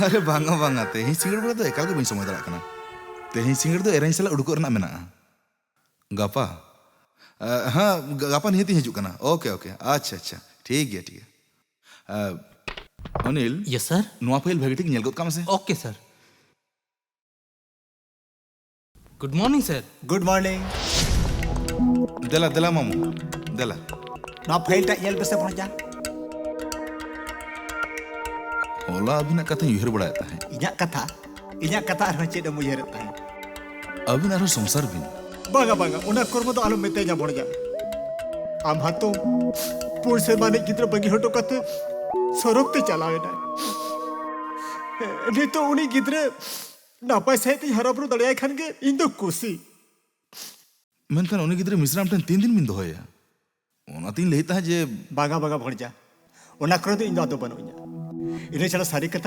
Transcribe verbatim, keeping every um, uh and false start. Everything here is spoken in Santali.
ᱟᱨᱮ ᱵᱟᱝᱟ, ᱵᱟᱝᱟ, ᱛᱮᱦᱮᱧ ᱥᱤᱸᱜᱟᱹᱲ ᱵᱮᱲᱟ ᱫᱚ ᱮᱠᱟᱞ ᱜᱮ ᱵᱟᱹᱧ ᱥᱚᱢᱚᱭ ᱫᱟᱲᱮᱭᱟᱜ ᱠᱟᱱᱟ᱾ ᱛᱮᱦᱮᱧ ᱥᱤᱸᱜᱟᱹᱲ ᱫᱚ ᱮᱨᱟᱧ ᱥᱟᱞᱟᱜ ᱩᱰᱩᱠᱚᱜ ᱨᱮᱱᱟᱜ ᱢᱮᱱᱟᱜᱼᱟ᱾ ᱜᱟᱯᱟ? ᱟ, ᱦᱮᱸ, ᱜᱟ-, ᱜᱟᱯᱟ ᱱᱤᱦᱟᱹᱛᱤᱧ ᱦᱤᱡᱩᱜ ᱠᱟᱱᱟ᱾ ᱳᱠᱮ, ᱳᱠᱮ, ᱟᱪᱪᱷᱟ, ᱟᱪᱪᱷᱟ, ᱴᱷᱤᱠ ᱜᱮᱭᱟ, ᱴᱷᱤᱠ ᱜᱮᱭᱟ᱾ ᱟ, ᱚᱱᱤᱞ, ᱭᱮᱥ ᱥᱟᱨ᱾ ᱱᱚᱣᱟ ᱯᱷᱟᱭᱤᱞ ᱵᱷᱟᱜᱮ ᱴᱷᱤᱠ ᱧᱮᱞ ᱜᱚᱫ ᱠᱟᱜ ᱢᱮᱥᱮ᱾ Okay sir. Good morning sir. Good morning. ᱫᱮᱞᱟ, ᱫᱮᱞᱟ ᱢᱟᱢᱩ, ᱫᱮᱞᱟ᱾ ᱱᱚᱣᱟ ᱯᱷᱟᱭᱤᱞ ᱴᱟᱜ ᱧᱮᱞ ᱯᱮᱥᱮ ᱵᱷᱚᱲᱡᱟ᱾ ᱦᱚᱞᱟ ᱟᱹᱵᱤᱱᱟᱜ ᱠᱟᱛᱷᱟᱧ ᱩᱭᱦᱟᱹᱨ ᱵᱟᱲᱟᱭᱮᱫ ᱛᱟᱦᱮᱸᱫ᱾ ᱤᱧᱟᱹᱜ ᱠᱟᱛᱷᱟ? ᱤᱧᱟᱹᱜ ᱠᱟᱛᱷᱟ ᱟᱨᱦᱚᱸ ᱪᱮᱫ ᱮᱢ ᱩᱭᱦᱟᱹᱨᱮᱫ ᱛᱟᱦᱮᱸᱫ? ᱟᱹᱵᱤᱱ ᱟᱨᱦᱚᱸ ᱥᱚᱝᱥᱟᱨ ᱵᱤᱱ᱾ ᱵᱟᱝᱟ, ᱵᱟᱝᱟ, ᱚᱱᱟ ᱠᱚᱨᱢᱚ ᱫᱚ ᱟᱞᱚᱢ ᱢᱮᱛᱟᱧᱟ ᱵᱷᱚᱲᱡᱟ᱾ ᱟᱢ ᱦᱟᱛᱚᱢ ᱯᱩᱱ ᱥᱮᱨᱢᱟ ᱨᱤᱱᱤᱡ ᱜᱤᱫᱽᱨᱟᱹ ᱵᱟᱹᱜᱤ ᱦᱚᱴᱚ ᱠᱟᱛᱮ ᱥᱚᱨᱚᱜ ᱛᱮ ᱪᱟᱞᱟᱣ ᱮᱱᱟᱭ᱾ ᱱᱤᱛᱚᱜ ᱩᱱᱤ ᱜᱤᱫᱽᱨᱟᱹ ᱱᱟᱯᱟᱭ ᱥᱟᱺᱦᱤᱡ ᱛᱤᱧ ᱦᱟᱨᱟ ᱵᱩᱨᱩ ᱫᱟᱲᱮᱭᱟᱭ ᱠᱷᱟᱱ ᱜᱮ ᱤᱧ ᱫᱚ ᱠᱩᱥᱤ᱾ ᱢᱮᱱᱠᱷᱟᱱ ᱩᱱᱤ ᱜᱤᱫᱽᱨᱟᱹ ᱢᱤᱥᱨᱟ ᱟᱢ ᱴᱷᱮᱱ ᱛᱤᱱ ᱫᱤᱱ ᱵᱤᱱ ᱫᱚᱦᱚᱭᱟ? ᱚᱱᱟᱛᱤᱧ ᱞᱟᱹᱭᱮᱫ ᱛᱟᱦᱮᱸᱫ ᱡᱮ ᱵᱟᱝᱟ, ᱵᱟᱝᱟ ᱵᱷᱚᱲᱡᱟ, ᱚᱱᱟ ᱠᱚᱨᱮ ᱫᱚ ᱤᱧ ᱫᱚ ᱟᱫᱚ ᱵᱟᱹᱱᱩᱜ ᱤᱧᱟ᱾ ᱤᱱᱟᱹ ᱪᱷᱟᱲᱟ ᱥᱟᱹᱨᱤ ᱠᱟᱛᱷᱟ